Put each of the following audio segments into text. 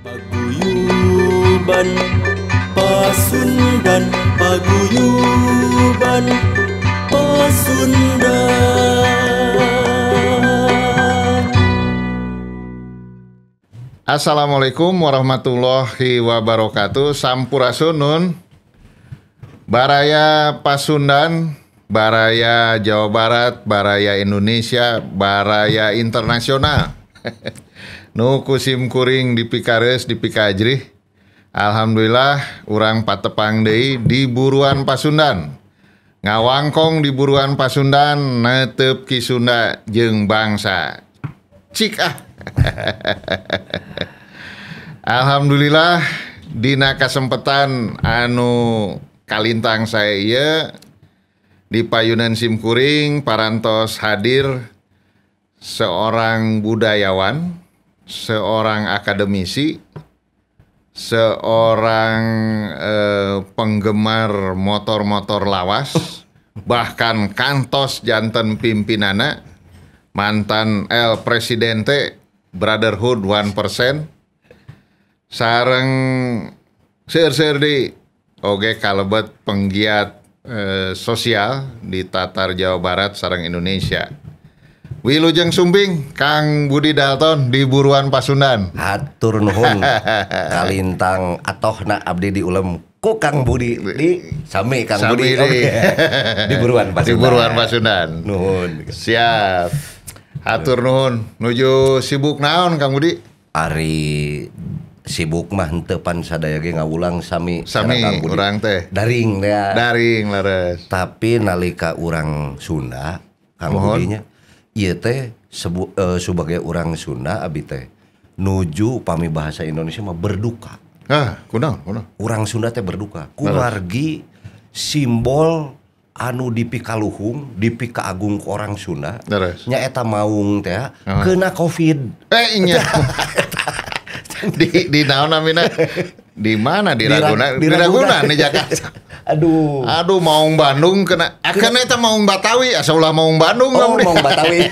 Paguyuban Pasundan, paguyuban Pasundan. Assalamualaikum warahmatullahi wabarakatuh. Sampurasun nun. Baraya Pasundan, Baraya Jawa Barat, Baraya Indonesia, Baraya Internasional. Nu kusim kuring dipikareus dipikajrih. Alhamdulillah urang patepang deui di Buruan Pasundan. Ngawangkong di Buruan Pasundan netep Ki Sunda jeung bangsa. Cik ah. Alhamdulillah dina kasempetan anu kalintang saya ieu di payunan simkuring parantos hadir seorang budayawan, seorang akademisi, seorang penggemar motor-motor lawas, bahkan kantos janten pimpinana, mantan El Presidente Brotherhood 1%, sareng seueur-seueur deui oge kalebet penggiat sosial di Tatar Jawa Barat sareng Indonesia. Wilujeng Sumping, Kang Budi Dalton di Buruan Pasundan. Hatur nuhun kalintang atohna abdi diulem ku Kang Budi di sami Kang sami Budi di, di Buruan Pasundan. Di Buruan Pasundan. Nuhun. Siap. Hatur nuhun. Nuju sibuk naon Kang Budi? Ari sibuk mah henteu pan sadaya ge ngawulang sami sami urang teh. Daring teh. Daring leres. Tapi nalika urang Sunda Kang Budinya ieu teh sebagai urang Sunda abi teh nuju pami bahasa Indonesia mah berduka. Ah, kunaon kunaon. Urang Sunda teh berduka. Kumargi simbol anu dipikaluhung, dipikaagung ku orang Sunda. Nyaeta maung teh kena Covid. Nya. Di naon namina? Di mana? Di Ragunan. Di Ragunan di Jakarta. Aduh. Aduh maung Bandung kena. Akan eta maung Batawi, asa ulah maung Bandung. Oh, maung Batawi.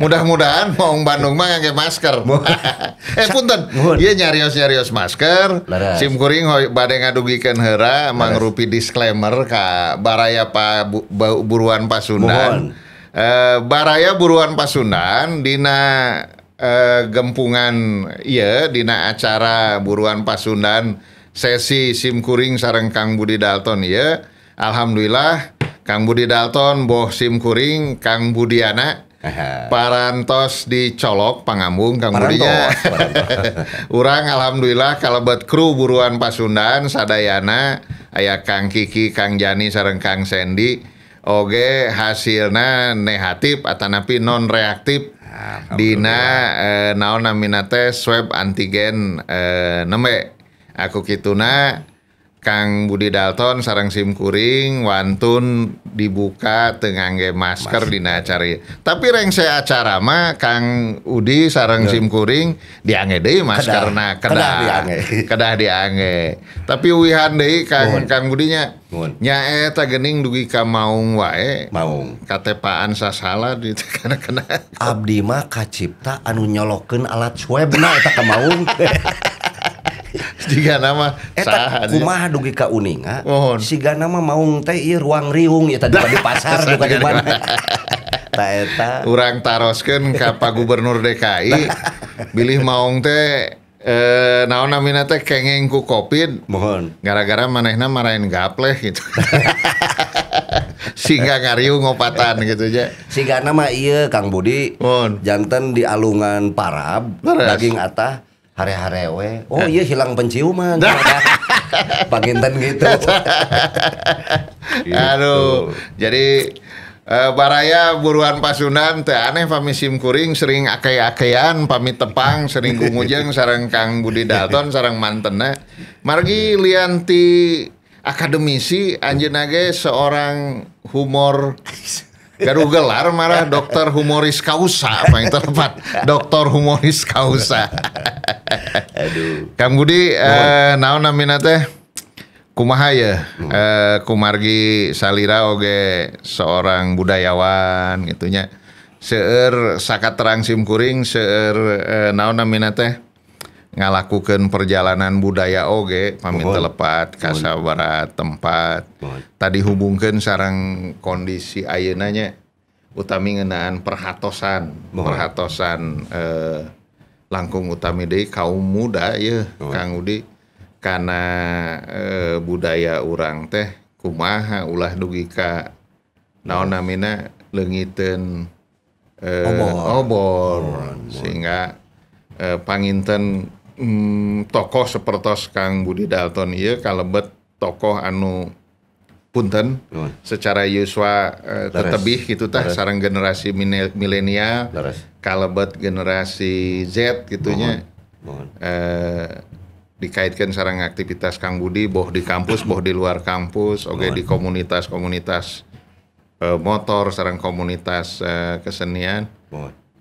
Mudah-mudahan maung Bandung mah ngangge masker. Punten. Ieu nyarios-nyarios masker. Sim kuring bade ngadugikeun heura mangrupi disclaimer ka baraya pa Buruan Pasundan. Baraya Buruan Pasundan dina gempungan ieu dina acara Buruan Pasundan sesi simkuring sareng Kang Budi Dalton ieu. Alhamdulillah Kang Budi Dalton boh simkuring Kang Budiana parantos dicolok pangambung Kang Budinya. Urang alhamdulillah kalebet kru Buruan Pasundan sadayana aya Kang Kiki, Kang Jani sareng Kang Sendi oge hasilna negatif atanapi non reaktif dina naon namina teh swab antigen nembe. Aku kituna Kang Budi Dalton sareng simkuring wantun dibuka teu ngangge masker dina acara. Tapi rengse acara mah Kang Udi sareng simkuring diangge deui maskerna, kedah diangge. Tapi uwihan deui Kang Kang Budinya. Nya eta geuning dugi ka maung wae. Maung. Katepaan sasala di kana-kana. Abdi mah kacipta anu nyolokeun alat swabna eta ka maung. Siga nama eta kumaha dugi ka uninga siga nama maung teh ieu ruang riung eta di pasar duka di mana. Ta eta urang taroskeun ka Pak Gubernur DKI bilih maung teh naon namina teh kengeng ku Covid. Mohon. Gara-gara manehna marahin gapleh gitu. Sehingga ngariung ngopatan gitu aja. Siga nama ieu Kang Budi. Mohon. Janten di alungan parab daging atah hare-hare we. Oh iya hilang penciuman. Paginten gitu. Aduh. Jadi baraya Buruan Pasundan teh aneh pami simkuring sering ake-akean pami tepang sering gumujeng sareng Kang Budi Dalton sareng mantena. Margi lian ti akademisi anjeunna ge seorang humor gaduh gelar marah dokter humoris causa apa yang tepat dokter humoris causa. Aduh. Kang Budi naon namina teh kumaha ya kumargi salira oge seorang budayawan gitunya seueur sakaterang simkuring seueur naon namina teh Ngalakukeun perjalanan budaya oge pami teu lepat ka sabaraha tempat. Tadi hubungkeun sareng kondisi ayeuna nya, utami ngeunaan perhatosan, perhatosan langkung utami deui kaum muda yeuh, Kang Udi, kana budaya urang teh kumaha ulah dugi ka naon namina leungiteun obor, sehingga panginten tokoh sepertos Kang Budi Dalton ieu kalebet tokoh anu punten secara yuswa tetebih gitu tah sareng generasi milenial, kalebet generasi Z gitunya, dikaitkan sareng aktivitas Kang Budi boh di kampus boh di luar kampus oge di komunitas-komunitas motor sareng komunitas kesenian.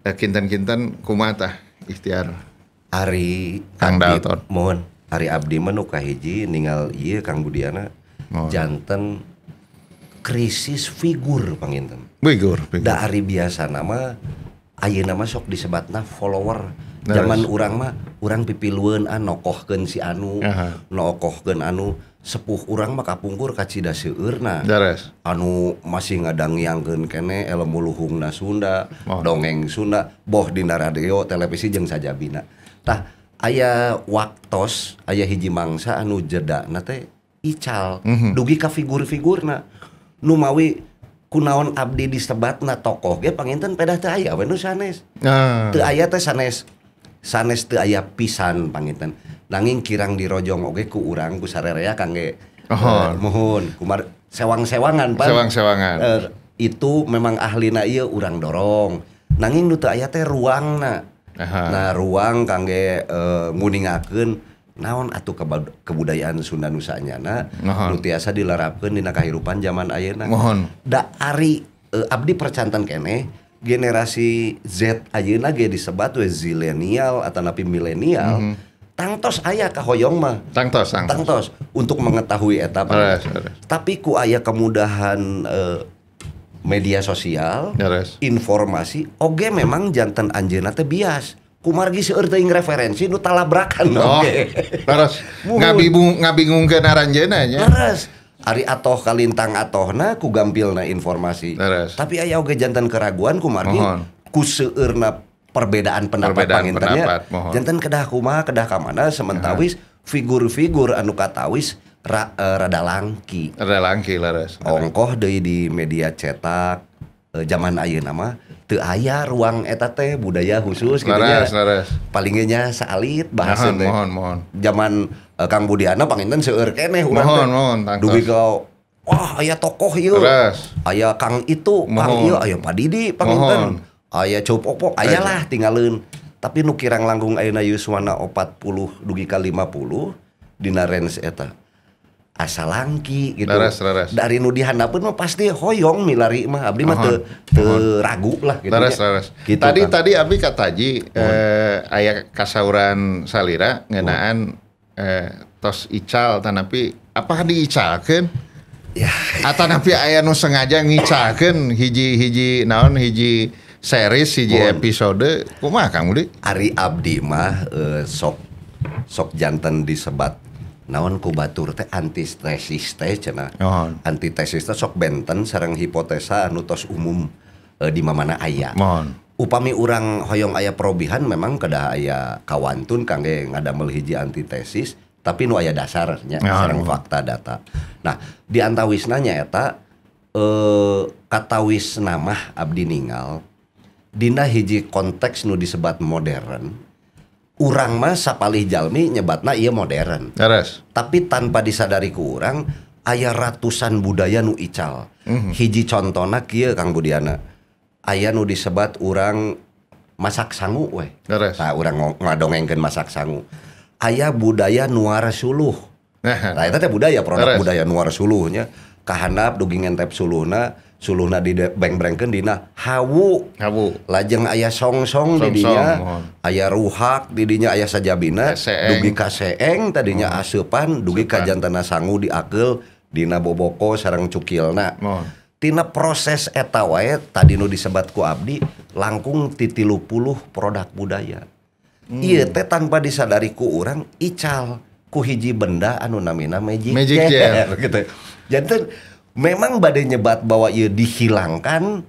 Kinten-kinten kumaha tah ikhtiar Ari Kang Dalton? Mohon, ari abdi mah nu kahiji ningal ieu, Kang Budiana, janten krisis figur panginten. Figur, figur. Da ari biasa nama ayeuna mah sok disebatna follower. Zaman urang mah urang pipilueun nokohkeun si anu, nokohkeun anu sepuh urang mah kapungkur kacida seueurna. Anu masih ngadangiangkeun kene ilmu luhungna Sunda, dongeng Sunda, boh dina radio, televisi jeung sajabina. Tah aya waktos aya hiji mangsa anu jedana teh ical dugi ka figur-figurna. Nu mawi kunaon abdi disebatna tokoh ge panginten pedah teu aya we nu sanes. Teu aya teh sanes. Sanes teu aya pisan panginten. Nanging kirang dirojong oge ku urang ku sarerea kangge mohon kumar sewang-sewangan pan. Sewang-sewangan. Itu memang ahlina ieu urang dorong. Nanging nu teu aya teh ruangna. Nah ruang kangge nguningakeun naon atuh kebudayaan Sunda nu saenyana nu tiasa dilarapkeun dina kahirupan zaman ayeuna. Da ari abdi percanten keneh generasi Z ayeuna ge disebat we zilenial atanapi milenial. Tangtos aya kahoyong mah. Tangtos, tangtos. Tangtos untuk mengetahui eta. Tapi ku aya kemudahan media sosial, informasi oge memang janten anjeunna teh bias. Kumargi seueur teuing referensi nu talabrakan oge. Leres. Ngabingungkeun aranjeunna nya. Leres. Ari atoh kalintang atohna ku gampilna informasi. Leres. Tapi aya oge janten keraguan kumargi ku seueurna perbedaan pendapat pangintennya. Janten kedah kumaha kedah ka mana sementawis figur-figur anu katawis rada langki. Rada langki leres. Ongkoh deui di media cetak zaman ayeuna mah teu aya ruang eta teh budaya khusus gitu nya. Paling ge nya saalit bahasa teh. Mohon. Zaman Kang Budiana panginten seueur keneh urang teh. Mohon, tangtos. Dugi ka wah aya tokoh ieu. Aya Kang itu, Kang ieu, aya Pak Didi panginten. Aya Cup Opok, aya lah tinggaleun. Tapi nu kirang langkung ayeuna yuswana 40 dugi ka 50 dina range eta. Asa langki gitu. Leres. Dari nu dihandapeun mah pasti hoyong milari mah abdi mah teu ragu lah gitu. Leres. Gitu, tadi kan. Tadi abdi kataji aya kasauran salira ngeunaan tos ical tanapi apa diicalkeun? Ya. Atanapi aya nu sengaja ngicalkeun hiji-hiji naon hiji series hiji episode kumaha Kang Budi? Ari abdi mah sok janten disebat naon ku batur teh antitesis teh cenah. Antitesis teh sok benten sareng hipotesa anu tos umum di mamana aya. Upami urang hoyong aya perobihan memang kedah aya kawantun kangge ngadamel hiji antitesis tapi nu aya dasarnya sareng fakta data. Nah, di antawisna nyaeta katawisna mah abdi ningal dina hiji konteks nu disebat modern. Urang mah sapalih jalmi nyebatna ieu modern. Tapi tanpa disadari ku urang aya ratusan budaya nu ical. Hiji contona kieu Kang Budiana. Aya nu disebat urang masak sangu weh. Nah, urang ngadongengkeun masak sangu. Aya budaya nuar suluh. Nah, eta teh budaya produk budaya nuar suluhnya. Kahandap dugi ngentep suluhna, suluhna dibengbrengkeun dina hawu. Lajeng aya songsong di dinya, aya ruhak di dinya, aya sajabina, dugi ka seeng tadinya aseupan, dugi ka jantana sangu diakeul dina boboko sareng cukilna. Tina proses eta wae tadi nu disebat ku abdi langkung ti 30 produk budaya. Ieu teh tanpa disadari ku urang ical ku hiji benda anu namina magic gel gitu. Janten memang bade nyebat bahwa ieu dihilangkan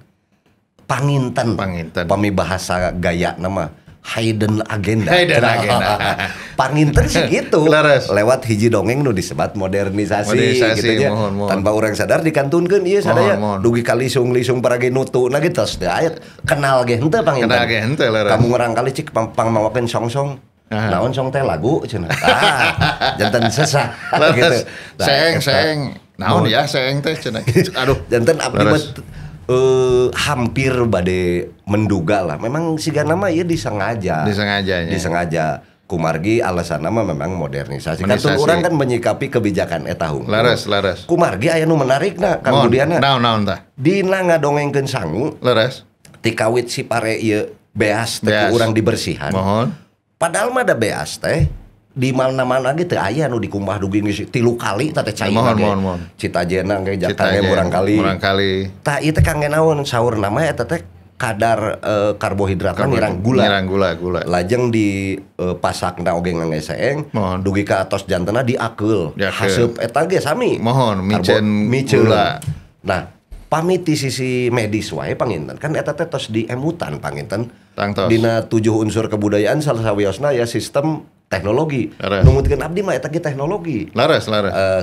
panginten. Pami bahasa gaya nama hidden agenda. Panginten sih gitu. Leres. Lewat hiji dongeng nu disebat modernisasi gitu nya. Mohon. Tanpa orang sadar dikantunkeun ieu sadaya dugi ka lisung-lisung parage nutu na ge tos teu aya kenal ge henteu panginten. Kenal ge henteu leres. Kamu ngurang kali cik pangmawakeun song-song. Naon song teh lagu cenah. Janten sesah gitu. Seeng naon ya seeng teh cenah. Aduh, janten abdi mah hampir bade menduga lah. Memang siga nama ieu disengaja. Kumargi alasan nama memang modernisasi. Kantun urang kan menyikapi kebijakan eta hungkul. Leres. Kumargi aya nu menarikna Kang Budiana. Naon tah? Dina ngadongengkeun sangu. Leres. Tikawit si pare ieu beas teh ku urang dibersihan. Mohon. Padahal mah da beas teh di mana-mana ge teu aya nu dikumbah dugi geus 3 kali tah teh cai Mohon. Citajena ge jakana murang kali. Tah ieu teh kangge naon saur nama eta teh kadar karbohidratna ngirang gula. Lajeng di pasakna oge ngangge seeng dugi ka atos jantena diakeul. Haseup eta ge sami. Mohon miceun gula. Nah, pamit di sisi medis wae panginten kan eta teh tos diemutan panginten. Dina 7 unsur kebudayaan salah sawiosna ya sistem teknologi. Numutkeun abdi mah eta ge teknologi. Leres.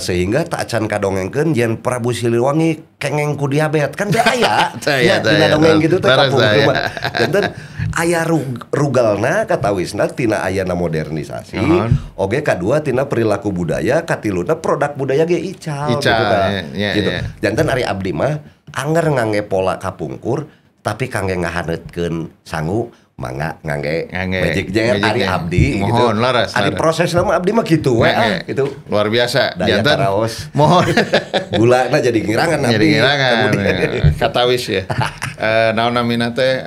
Sehingga tak acan kadongengkeun yen Prabu Siliwangi kengeng ku diabetes kan teu aya. Ya dina dongeng gitu teh kapungkur mah. Janten aya rugalna katawisna tina ayana modernisasi. Oge kadua tina perilaku budaya, katiluna produk budaya ge ical gitu tah. Gitu. Janten ari abdi mah anger ngangge pola kapungkur tapi kangge ngahaneutkeun sangu mangga ngangge magic jar ari abdi gitu. Mohon leres. Ari proses nama abdi mah gitu we gitu. Luar biasa. Daya karaos. Mohon. Gulana jadi ngirangan abdi. Jadi ngirangan. Katawis ya. Naon namina teh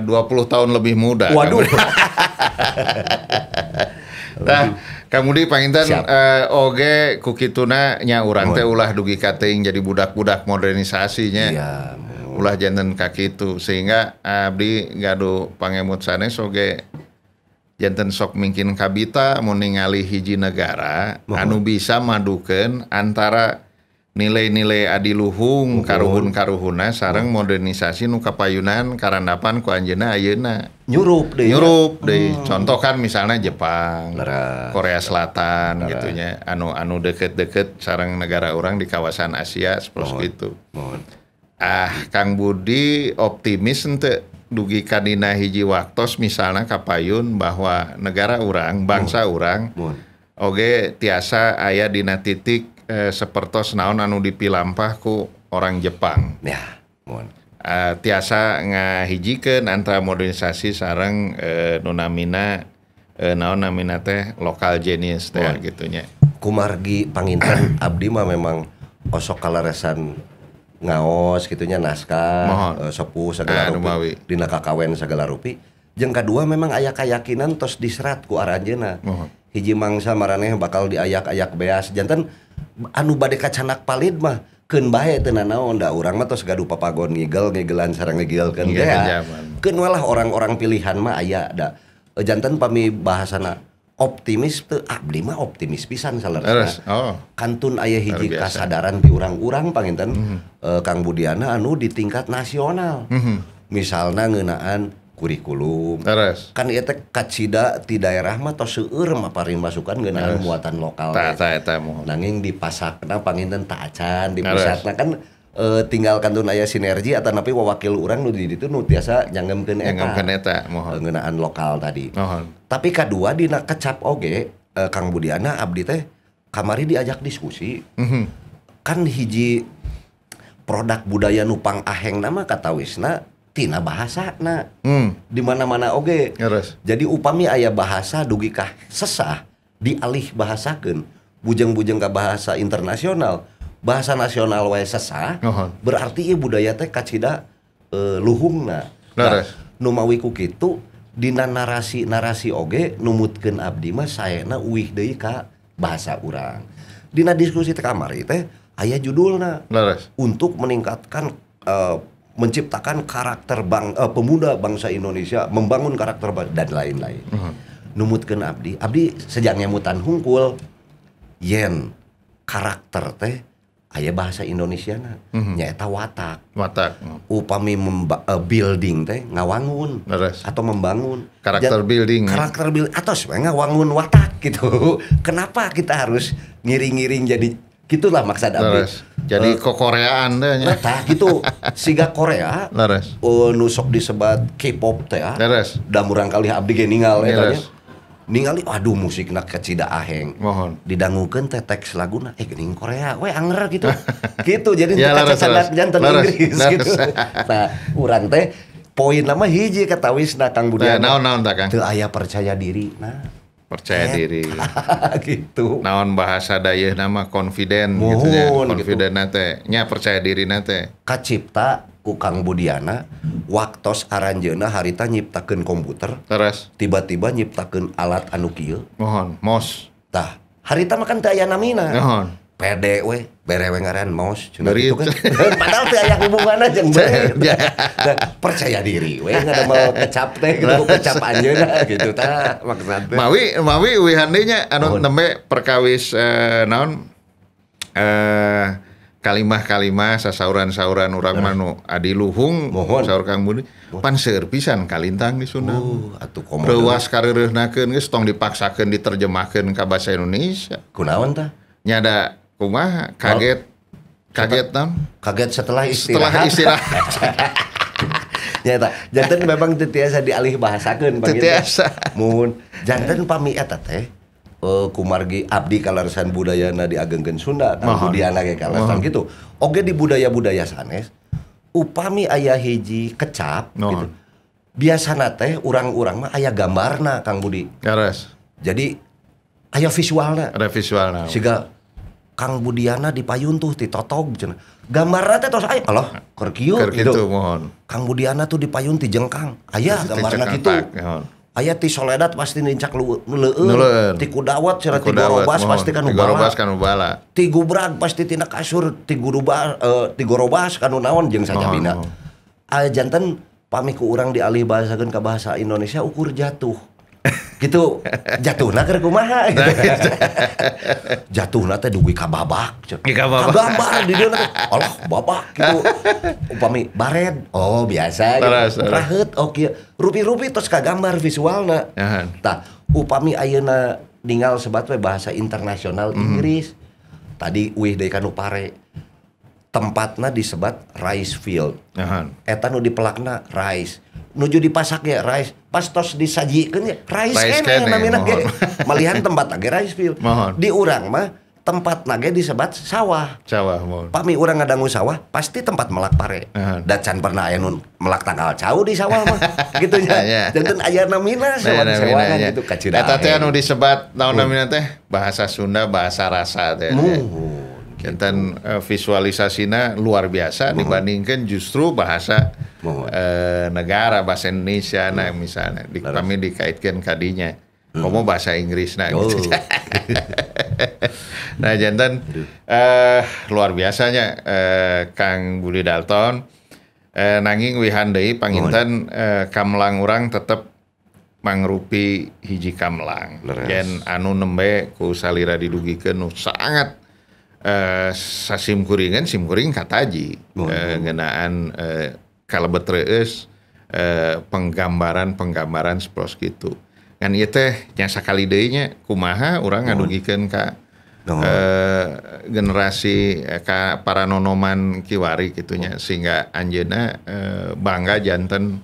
20 tahun lebih muda. Waduh. Nah, Kang Budi panginten oge kukituna nya urang teh ulah dugi ka teuing jadi budak-budak modernisasinya. Iya. Ulah janten kakitu sehingga abdi gaduh pangemut sanes oge janten sok mingkin kabita mun ningali hiji negara anu bisa madukeun antara nilai-nilai adiluhung karuhun-karuhuna sareng modernisasi nu kapayunan karandapan ku anjeunna ayeuna nyurup deui. Contoh kan misalnya Jepang, Korea Selatan gitunya anu deket-deket sareng negara orang di kawasan Asia seperti itu. Ah, Kang Budi optimis henteu dugi kadina hiji waktos misalnya kapayun bahwa negara urang, bangsa urang oge tiasa aya dina titik sepertos naon anu dipilampah ku orang Jepang. Ya, mohon. Tiasa ngahijikeun antara modernisasi sareng nu namina naon namina teh lokal genius teh gitunya. Kumargi panginten abdi mah memang osok kaleresan ngaos gitunya naskah sepuh segala rupi dina kakawen segala rupi. Jeung kadua memang aya kayakinan tos diserat ku aranjeunna. Hiji mangsa maraneh bakal diayak-ayak beas janten anu bade kacanak palid mah keun bae teu nanaon da urang mah tos gaduh papagon ngigel-ngigelan sareng ngigelkeun teh. Keun walah orang-orang pilihan mah aya da janten pami bahasana optimis teu abdi mah optimis pisan saleresna. Kantun aya hiji kasadaran ti urang-urang panginten Kang Budiana anu di tingkat nasional. Misalna ngeunaan kurikulum. Kan ieu teh kacida ti daerah mah tos seueur mah masukan ngeunaan muatan lokal. Tah eta mohon. Nanging dipasakna panginten ta acan di pusatna kan tinggal kantun aya sinergi atanapi wawakil urang nu di ditu nu tiasa nyanggemkeun eta. Nyanggemkeun eta mohon. Ngeunaan lokal tadi. Mohon. Tapi kadua dina kecap oge Kang Budiana abdi teh kamari diajak diskusi. Kan hiji produk budaya nu pangahengna mah katawisna tina bahasana. Di mana-mana oge. Jadi upami aya bahasa dugi ka sesah dialih bahasakeun bujeng-bujeng ka bahasa internasional. Bahasa nasional wae sesah, berarti ieu budaya teh kacida luhungna. Nah, nu mawi ku kitu dina narasi-narasi oge numutkeun abdi mah saena uih deui ka bahasa urang. Dina diskusi teh kamari teh aya judulna untuk meningkatkan menciptakan karakter pemuda bangsa Indonesia, membangun karakter dan lain-lain. Numutkeun abdi, abdi sejak ngemutan hungkul yen karakter teh aya bahasa Indonesiana, nyaeta watak. Watak. Upami building teh ngawangun. Leres. Atau membangun. Karakter building. Karakter building atau sebenarnya ngawangun watak gitu. Kenapa kita harus ngiring-ngiring jadi gitulah maksud abdi. Leres. Jadi kokoreaan teh nya. Tah gitu siga Korea. Leres. Nu sok disebat K-pop teh. Leres. Da murang kali abdi ge ninggal eta nya. Ningali aduh musikna kacida aheng. Mohon. Didangukeun teh teks laguna geuning Korea we anger gitu. Gitu jadi ya, teu kacandak janten Inggris gitu. Nah, urang teh poin nama hiji katawisna Kang Budiana. Nah, naon-naon tah Kang? Teu aya percaya diri. Nah, percaya diri. Gitu. Naon bahasa dayeuhna mah confident gitu nya. Confident na teh nya percaya diri na teh. Kacipta ku Kang Budiana waktos aranjeuna harita nyiptakeun komputer. Terus tiba-tiba nyiptakeun alat anu kieu. Mohon, mouse. Tah, harita mah kan teu aya namina. Mohon. Pede we, bere we ngaran mouse cenah gitu kan. Padahal teu aya hubunganna jeung bere. Nah, percaya diri we ngadamel kecap teh gitu, kecap anjeunna gitu tah maksud teh. Mawi uihan deui nya anu nembe perkawis naon kalimah-kalimah sasauran-sauran urang mah nu adiluhung saur Kang Budi pan seueur pisan kalintang di Sunda. Atuh komo reuas kareureunahkeun geus tong dipaksakeun diterjemahkeun ka bahasa Indonesia. Kunaon tah? Nya da kumaha kaget kaget naon? Kaget setelah istirahat. Setelah istirahat. Nya eta janten memang teu tiasa dialih bahasakeun teu tiasa. Mun janten pami eta teh kumargi abdi kaleresan budayana diagengkeun Sunda, Kang Budiana ge kaleresan gitu. Oge di budaya-budaya sanes, upami aya hiji kecap gitu. Biasana teh urang-urang mah aya gambarna Kang Budi. Leres. Jadi aya visualna. Ada visualna. Siga Kang Budiana dipayun tuh ditotog cenah. Gambarna teh tos aya Allah keur kieu gitu. Mohon. Kang Budiana tuh dipayun ti jengkang. Aya gambarna kitu. Aya ti soledat pasti nincak leueur, ti kudawat cenah ti gorobas pasti kanu bala. Ti gubrag pasti tina kasur, ti gurubas ti gorobas kanu naon jeung sajabina. Aya janten pami ku urang dialih bahasakeun ka bahasa Indonesia ukur jatuh. Gitu jatuhna keur kumaha gitu. Jatuhna teh dugi ka babak. Kagambar di dieu teh. Allah babak gitu. Upami bared, oh biasa gitu. Raheut oh kieu. Rupi-rupi tos kagambar visualna. Tah, upami ayeuna ninggal sebat we bahasa internasional Inggris. Tadi uih deui kanu pare. Tempatna disebat rice field. Eta nu dipelakna rice. Nuju dipasak ya rice, pas tos disajikeun ya rice kene namina ge. Malihan tempat ge rice field. Di urang mah tempat ge disebat sawah. Sawah mohon. Pami urang ngadangu sawah pasti tempat melak pare. Da can pernah aya nu melak tanggal cau di sawah mah gitu nya. Janten aya namina sawah-sawahan gitu kacida. Eta teh anu disebat naon namina teh? Bahasa Sunda bahasa rasa teh. Janten visualisasina luar biasa dibandingkan justru bahasa negara bahasa Indonesia nah misalnya kami dikaitkan kadinya komo bahasa Inggris nah gitu. Nah janten luar biasanya Kang Budi Dalton nanging wihan deui panginten kamlang urang tetep mangrupi hiji kamlang yen anu nembe ku salira didugikeun nu sangat sasimkuringan simkuring kataji ngeunaan kalebet reueus penggambaran-penggambaran sepros kitu. Ngan ieu teh nya sakali deui nya kumaha urang ngadugikeun ka generasi ka para nonoman kiwari kitu nya sehingga anjeunna bangga janten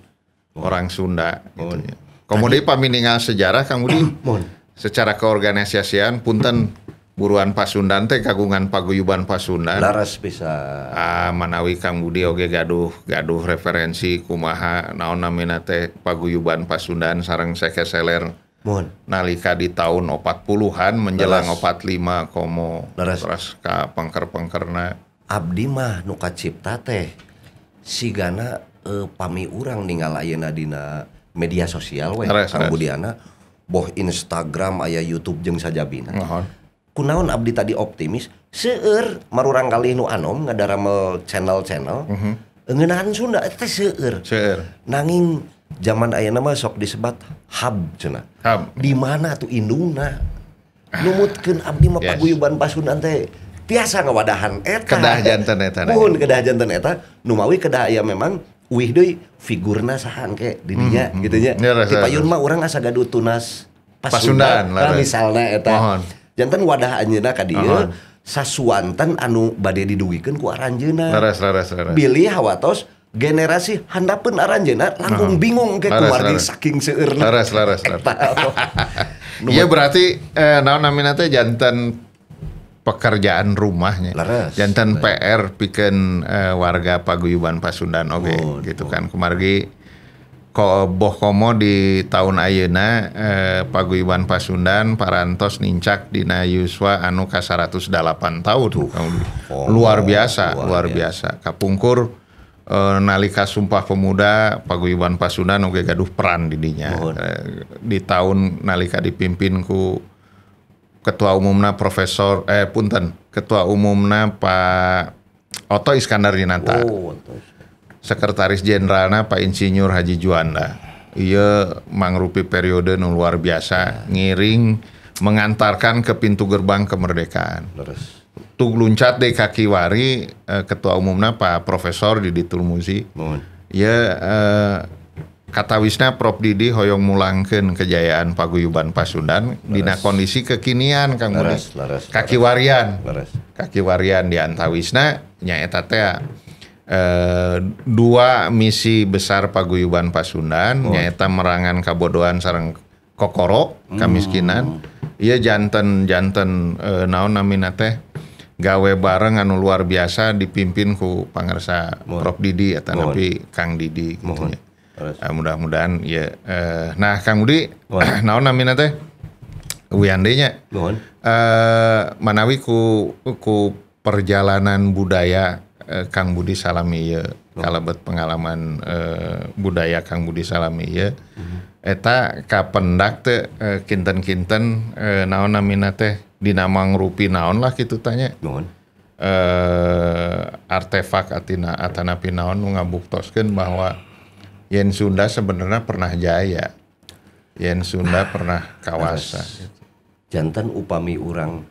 orang Sunda kitu nya. Komo deui pami ningal sejarah Kang Budi secara keorganisasian punten Buruan Pasundan teh kagungan paguyuban Pasundan. Laras bisa. Manawi Kang Budi oge gaduh referensi kumaha naon namina teh paguyuban Pasundan sareng sekeseler. Mohon. Nalika di tahun 40-an menjelang 45 komo. Terus ka pengker-pengkerna. Abdi mah nu kacipta teh sigana pami urang ninggal ayeuna dina media sosial we Kang Budiana boh Instagram aya YouTube jeung sajabina. Mohon. Kunaon abdi tadi optimis seueur marurang kali nu anom ngadaramel channel-channel ngeunaan Sunda teh seueur. Seueur. Nanging Zaman ayeuna mah sok disebat hub cenah. Hub. Di mana tuh indungna? Numutkeun abdi mah paguyuban Pasundan teh tiasa ngawadahan eta. Kedah janten eta. Muhun kedah janten eta, numawi kedah aya memang uih deui figurna saha engke di dinya gitu nya. Di payun mah urang asa gaduh tunas Pasundan, nah, misalna eta. Janten wadah anjeunna ka dieu sasuanten anu bade didugikeun ku aranjeunna. Leres. Bilih hawatos generasi handapeun aranjeunna langkung bingung ke kumargi saking seueurna. Leres. Iya berarti naon namina teh janten pekerjaan rumahnya. Leres. Janten PR pikeun warga paguyuban Pasundan oge gitu kan kumargi boh komo di tahun ayeuna paguyuban Pasundan parantos nincak dina yuswa anu ka 108 tahun. Luar biasa, luar biasa. Kapungkur nalika Sumpah Pemuda paguyuban Pasundan oge gaduh peran di dinya. Di tahun nalika dipimpin ku Ketua Umumna Profesor Ketua Umumna Pak Otto Iskandar Dinata. Sekretaris Jenderalna Pak Insinyur Haji Juanda. Ieu mangrupi periode nu luar biasa ngiring mengantarkan ke pintu gerbang kemerdekaan. Terus tug luncat deui ka kiwari Ketua Umumna Pak Profesor Didi Turmuzi. Ieu katawisna Prof Didi hoyong mulangkeun kejayaan paguyuban Pasundan dina kondisi kekinian Kang Budi. Kakiwarian. Kakiwarian di antawisna nyaeta teh dua misi besar paguyuban Pasundan nyaeta merangan kabodohan sareng kokoro kamiskinan. Ieu janten naon namina teh gawe bareng anu luar biasa dipimpin ku pangersa Prof Didi atanapi Kang Didi gitu nya. Mudah-mudahan ya. Nah Kang Budi naon namina teh Wiyande nya. Manawi ku perjalanan budaya Kang Budi salami ieu kalebet pengalaman budaya Kang Budi salami ieu eta kapendak teh kinten-kinten naon namina teh dina mangrupi naon lah kitu tanya. Artefak atina atanapi naon nu ngabuktoskeun bahwa yen Sunda sebenarnya pernah jaya. Yen Sunda pernah kawasa. Janten upami urang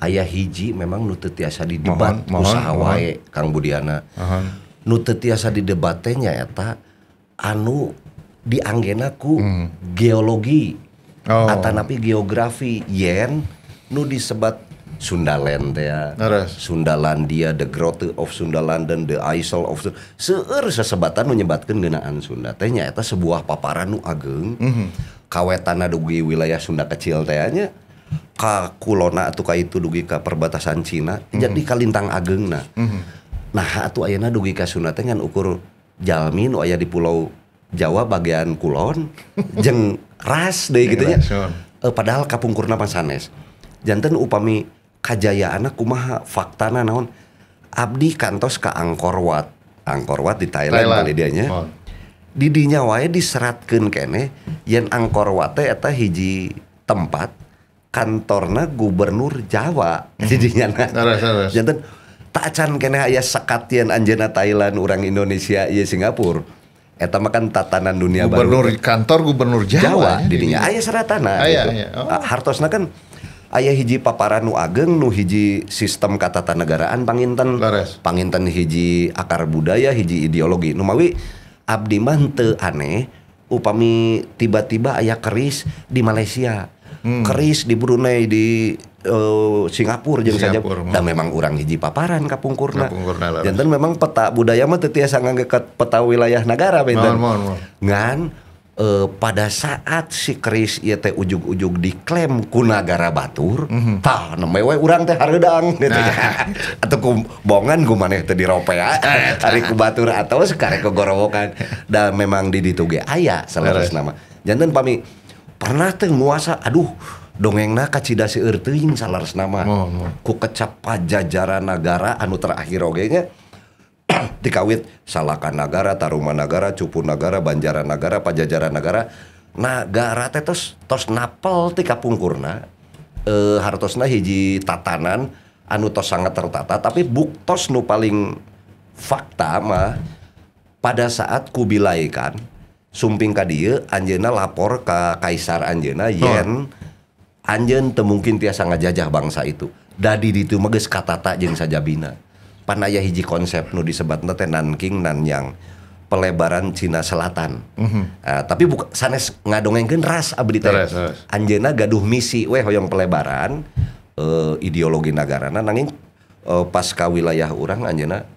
aya hiji memang nu teu tiasa didebat usaha wae Kang Budiana. Nu teu tiasa didebat teh nyaeta anu dianggena ku geologi atanapi geografi yen nu disebat Sundaland teh ya. Sundalandia, the Grotto of Sundaland, the Isle of seueur sesebatan nu nyebatkeun ngeunaan Sunda teh nyaeta sebuah paparan nu ageung. Kawetana dugi wilayah Sunda kecil teh nya. Ka kulona atuh ka itu dugi ka perbatasan Cina jadi kalintang ageungna. Nah atuh ayeuna dugi ka Sunda teh ngan ukur jalmi nu aya di pulau Jawa bagian kulon jeung ras deui kitu nya. Padahal kapungkurna mah sanes. Janten upami kajayaanna kumaha faktana naon abdi kantos ka Angkor Wat. Angkor Wat di Thailand kali dia nya. Di dinya wae diseratkeun keneh yen Angkor Wat teh eta hiji tempat kantorna gubernur Jawa jadinya. Janten tak acan keneh aya sekat yen anjeunna Thailand urang Indonesia ieu Singapura. Eta mah kan tatanan dunia gubernur, baru. Kantor gubernur Jawa, Jawa didinya aya seratana gitu. Hartosna kan aya hiji paparan nu ageng nu hiji sistem katatanegaraan panginten. Panginten hiji akar budaya, hiji ideologi. Numawi abdi mah teu aneh upami tiba-tiba aya keris di Malaysia. Keris di Brunei, di Singapura jeung saja. Da memang urang hiji paparan kapungkurna. Janten memang peta budaya mah teu tiasa ngangge peta wilayah nagara benten. Ngan pada saat si keris ieu teh ujug-ujug diklaim ku nagara batur, tah nembe we urang teh hareudang gitu. Atuh ku bongan ku maneh teh diropea ari ku batur atawa sakarek gorowokan. Da memang di ditu ge aya saleresna mah. Janten pami pernah teh nguasa aduh dongengna kacida seueur teuing saleresna mah. Ku kecap pajajaran nagara anu terakhir oge nya dikawit Salaka Nagara, Taruma Nagara, Cupu Nagara, Banjaran Nagara, Pajajaran Nagara. Nagara teh tos napel ti kapungkurna hartosna hiji tatanan anu tos sangat tertata tapi buktos nu paling fakta mah pada saat Kubilai kan Sumping ka dieu anjeunna lapor ka kaisar anjeunna yen anjeun teu mungkin tiasa ngajajah bangsa itu. Da di ditu mah geus katata jeung sajabina. Pan aya hiji konsep nu disebatna teh Nanking Nanyang, pelebaran Cina Selatan. Tapi buka, sanes ngadongengkeun ras abdi teh. Anjeunna gaduh misi we hoyong pelebaran ideologi nagarana, nanging pasca wilayah urang anjeunna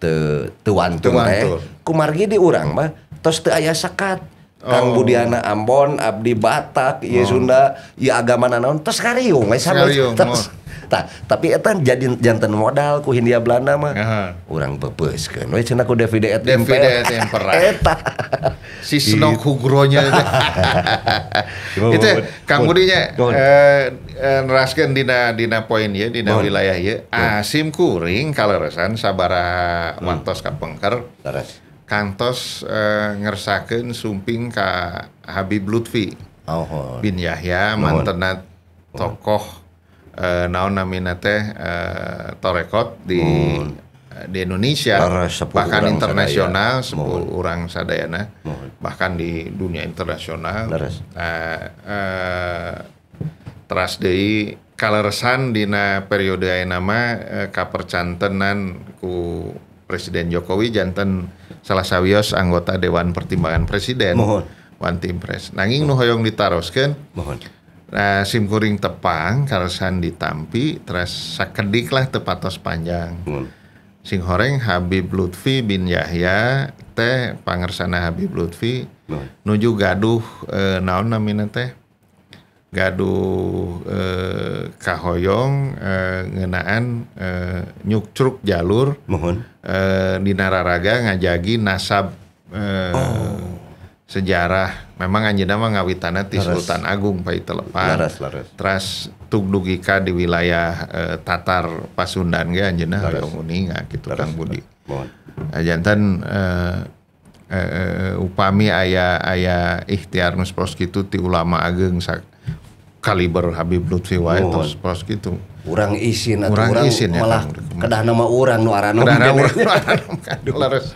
teu wantun teh. Kumargi di urang mah tos teu aya sekat. Kang Budiana Ambon, abdi Batak, ieu Sunda, ieu agama naon tos kariung we sami. Tah, tapi eta jadi janten modal ku Hindia Belanda mah. Urang bebeuskeun we cenah ku divide et impera. Eta. Si Senok Hugronya itu. Itu Kang Budi nya neraskeun dina poin ieu dina wilayah ieu. Asim kuring kaleresan sabaraha waktos kapengker. Leres. Kantos ngersakeun sumping ka Habib Lutfi bin Yahya, mantenna tokoh naon namina teh torekot di Indonesia, bahkan internasional, sepuh urang sadayana, bahkan di dunia internasional. Teras deui kaleresan dina periode ayeuna mah kapercantenan ku Presiden Jokowi janten salah sawios anggota Dewan Pertimbangan Presiden. Wantimpres. Nanging nu hoyong ditaroskeun. Nah, sim kuring tepang kaleresan ditampi teras sakedik lah teu patos panjang. Sing horeng Habib Lutfi bin Yahya teh pangersana Habib Lutfi nuju gaduh naon namina teh gaduh kahoyong ngeunaan nyukcruk jalur dina raraga ngajagi nasab sejarah. Memang anjeunna mah ngawitana ti Sultan Agung pai telepan. Teras tug dugi ka di wilayah Tatar Pasundan ge anjeunna hoyong uninga kitu Kang Budi. Janten upami aya ikhtiar nu sapertos kitu ti ulama ageung kaliber Habib Lutfi wae tos sapertos kitu. Urang isin atuh urang isin ya, malah kedah nama urang nu aranom. Leres.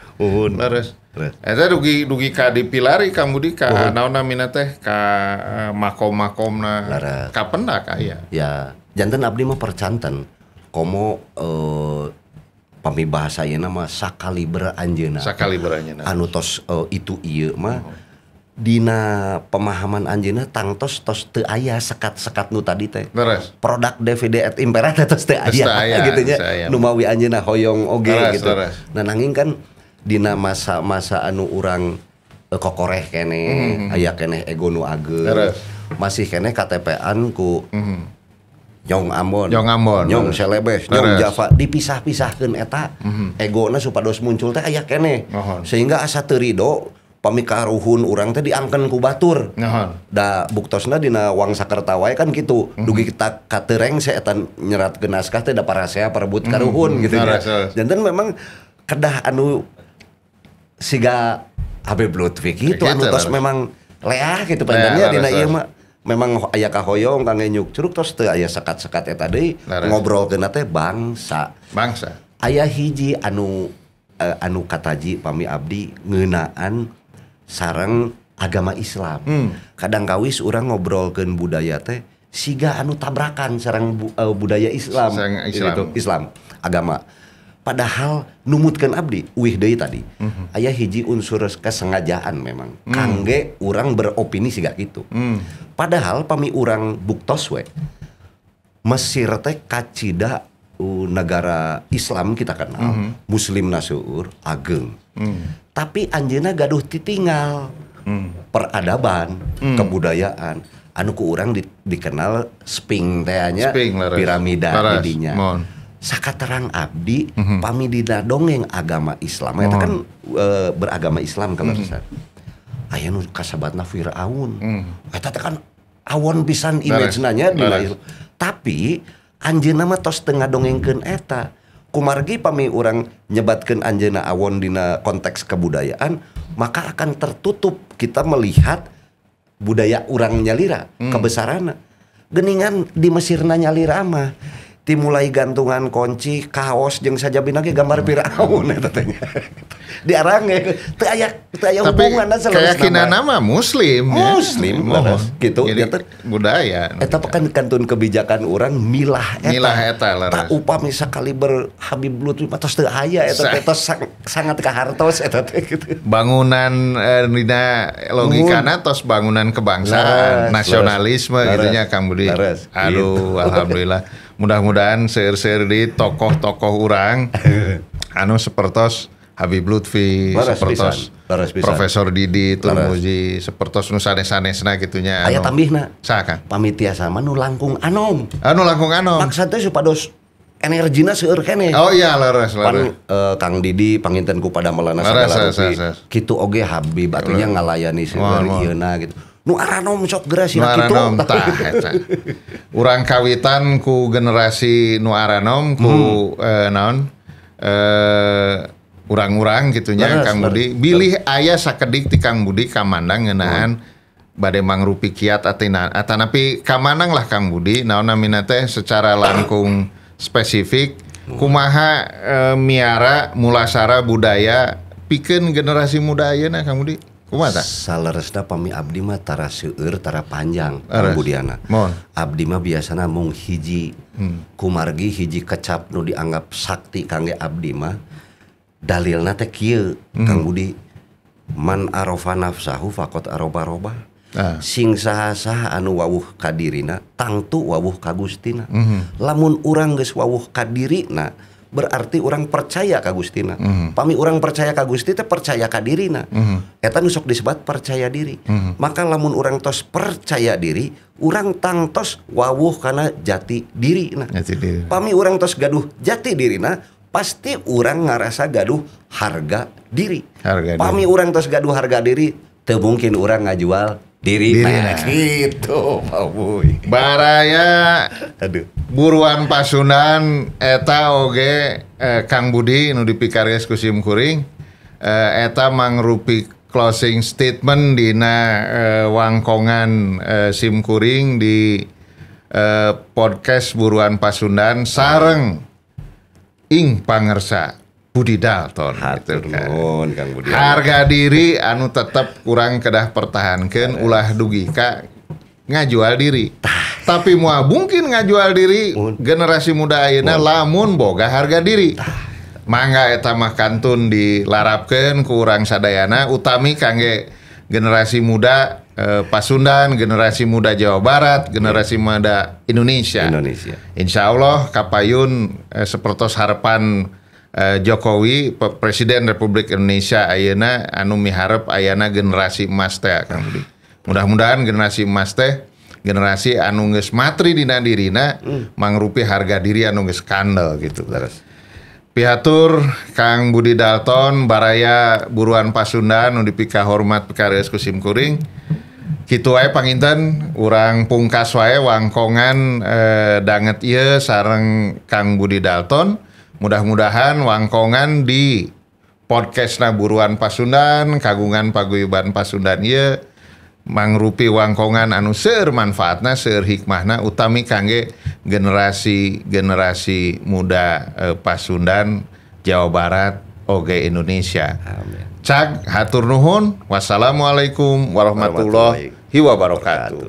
Leres. Eta dugi ka dipilari Kang Budi ka naon namina teh ka makom-makomna kapendak aya. Ya, janten abdi mah percanten komo pami bahasa ieu mah sakaliber anjeunna. Sakaliber anjeunna. Anu tos itu ieu mah dina pemahaman anjeunna tangtos tos teu aya sekat-sekat nu tadi teh. Produk DVD et impera teh tos teu aya gitu nya. Nu mawi anjeunna hoyong oge gitu. Nah nanging kan dina masa-masa anu urang kokoreh keneh, aya keneh ego nu ageung. Masih keneh KTP-an ku Nyong Ambon, Nyong Celebes, Nyong Java dipisah-pisahkeun eta egona supados muncul teh aya keneh. Sehingga asa teu rido pami karuhun urang teh diangken ku batur. Da buktosna dina Wangsakerta wae kan kitu. Dugi kita katereng se eta nyeratkeun naskah teh da parasea parebut karuhun gitu nya. Janten memang kedah anu siga Habib Lutfi kitu anu tos memang leah gitu pandannya dina ieu mah memang aya kahoyong kangge nyukcruk tos teu aya sekat-sekat eta deui ngobrolkeun teh bangsa. Bangsa. Aya hiji anu anu kataji pami abdi ngeunaan sareng agama Islam. Kadang kawis urang ngobrolkeun budaya teh siga anu tabrakan sareng budaya Islam. Sareng Islam. Gitu, Islam agama. Padahal numutkeun abdi uih deui tadi. Aya hiji unsur kesengajaan memang kangge urang beropini siga kitu. Padahal pami urang buktos we Mesir teh kacida negara Islam kita kenal, Muslim seueur ageng. Tapi anjeunna gaduh titinggal peradaban, kebudayaan anu ku urang dikenal Sphinx teh nya, piramida di dinya. Sakaterang abdi pami dina dongeng agama Islam eta kan beragama Islam kaleresan. Aya nu kasabatna Firaun. Eta teh kan awon pisan image-na nya dina Islam. Tapi anjeunna mah tos teu ngadongengkeun eta. Kumargi pami urang nyebatkeun anjeunna awon dina konteks kebudayaan, maka akan tertutup kita melihat budaya urang nyalira, kebesaranna. Geningan di Mesirna nyalira mah Timulai gantungan kunci, kaos jeung sajabina ge gambar Firaun eta teh nya. Diarange teu aya hubunganna saleresna. Keyakinan mah muslim ya. Muslim leres gitu. Jadi budaya. Eta kan kantun kebijakan urang milah eta. Milah eta leres. Tak upami sakaliber Habib Lutfi mah tos teu aya eta teh tos sangat kahartos eta teh gitu. Bangunan dina logikana tos bangunan kebangsaan, nasionalisme gitu nya Kang Budi. Aduh, alhamdulillah. Mudah-mudahan seueur-seueur di tokoh-tokoh urang anu sepertos Habib Lutfi, sepertos Profesor Didi Turmuzi, sepertos nu sanes-sanesna kitu nya. Aya tambihna. Saha Kang? Pamitiasa mah nu langkung anom. Anu langkung anom. Maksud teh supados energina seueur keneh. Oh iya leres leres. Kang Didi panginten ku padamelana sagala rupi. Kitu oge Habib atunya ngalayani seueur ieuna gitu. Nu aranom sok geura sina kitu. Tah eta. Urang kawitan ku generasi nu aranom ku naon urang-urang kitu nya Kang Budi. Bilih aya sakedik ti Kang Budi kamandang ngeunaan bade mangrupi kiat atanapi kamandang lah Kang Budi naon namina teh secara langkung spesifik kumaha miara mulasara budaya pikeun generasi muda ayeuna Kang Budi. Kumaha tah? Saleresna pami abdi mah tara seueur tara panjang Kang Budiana. Abdi mah biasana mung hiji kumargi hiji kecap nu dianggap sakti kangge abdi mah dalilna teh kieu Kang Budi, man arofa nafsahu faqad aroba roba. Sing saha-saha anu wawuh ka dirina tangtu wawuh ka Gustina. Lamun urang geus wawuh ka dirina berarti orang percaya ka Gustina. Pami orang percaya ka Gusti teh percaya ka dirina. Eta nu sok disebat percaya diri. Maka lamun orang tos percaya diri, urang tangtos wawuh kana jati dirina. Pami urang tos gaduh jati dirina, pasti urang ngarasa gaduh harga diri. Pami urang tos gaduh harga diri, teu mungkin urang ngajual diri. Nah, gitu, Pak Boy. Baraya. Aduh. Buruan Pasundan eta oge Kang Budi nu dipikares ku sim kuring eta mangrupi closing statement dina wangkongan sim kuring di podcast Buruan Pasundan sareng ing pangersa Budi Dalton. Hatur nuhun Kang Budi. Harga diri anu tetep kurang kedah pertahankeun ulah dugi ka ngajual diri. Tapi moal mungkin ngajual diri generasi muda ayeuna lamun boga harga diri. Mangga eta mah kantun dilarapkeun ku urang sadayana utami kangge generasi muda Pasundan, generasi muda Jawa Barat, generasi muda Indonesia. Insya Allah kapayun sepertos harapan Jokowi Presiden Republik Indonesia ayeuna anu miharep ayana generasi emas teh Kang Budi. Mudah-mudahan generasi emas teh generasi anu geus matri dina dirina mangrupi harga diri anu geus kandel gitu. Leres. Pihatur Kang Budi Dalton baraya Buruan Pasundan nu dipika hormat pikareus ku sim kuring. Kitu wae panginten urang pungkas wae wangkongan danget ieu sareng Kang Budi Dalton. Mudah-mudahan wangkongan di podcastna Buruan Pasundan kagungan paguyuban Pasundan ieu mangrupi wangkongan anu seueur manfaatna seueur hikmahna utami kangge generasi-generasi muda Pasundan Jawa Barat oge Indonesia. Amin. Cag hatur nuhun. Wassalamualaikum warahmatullahi wabarakatuh.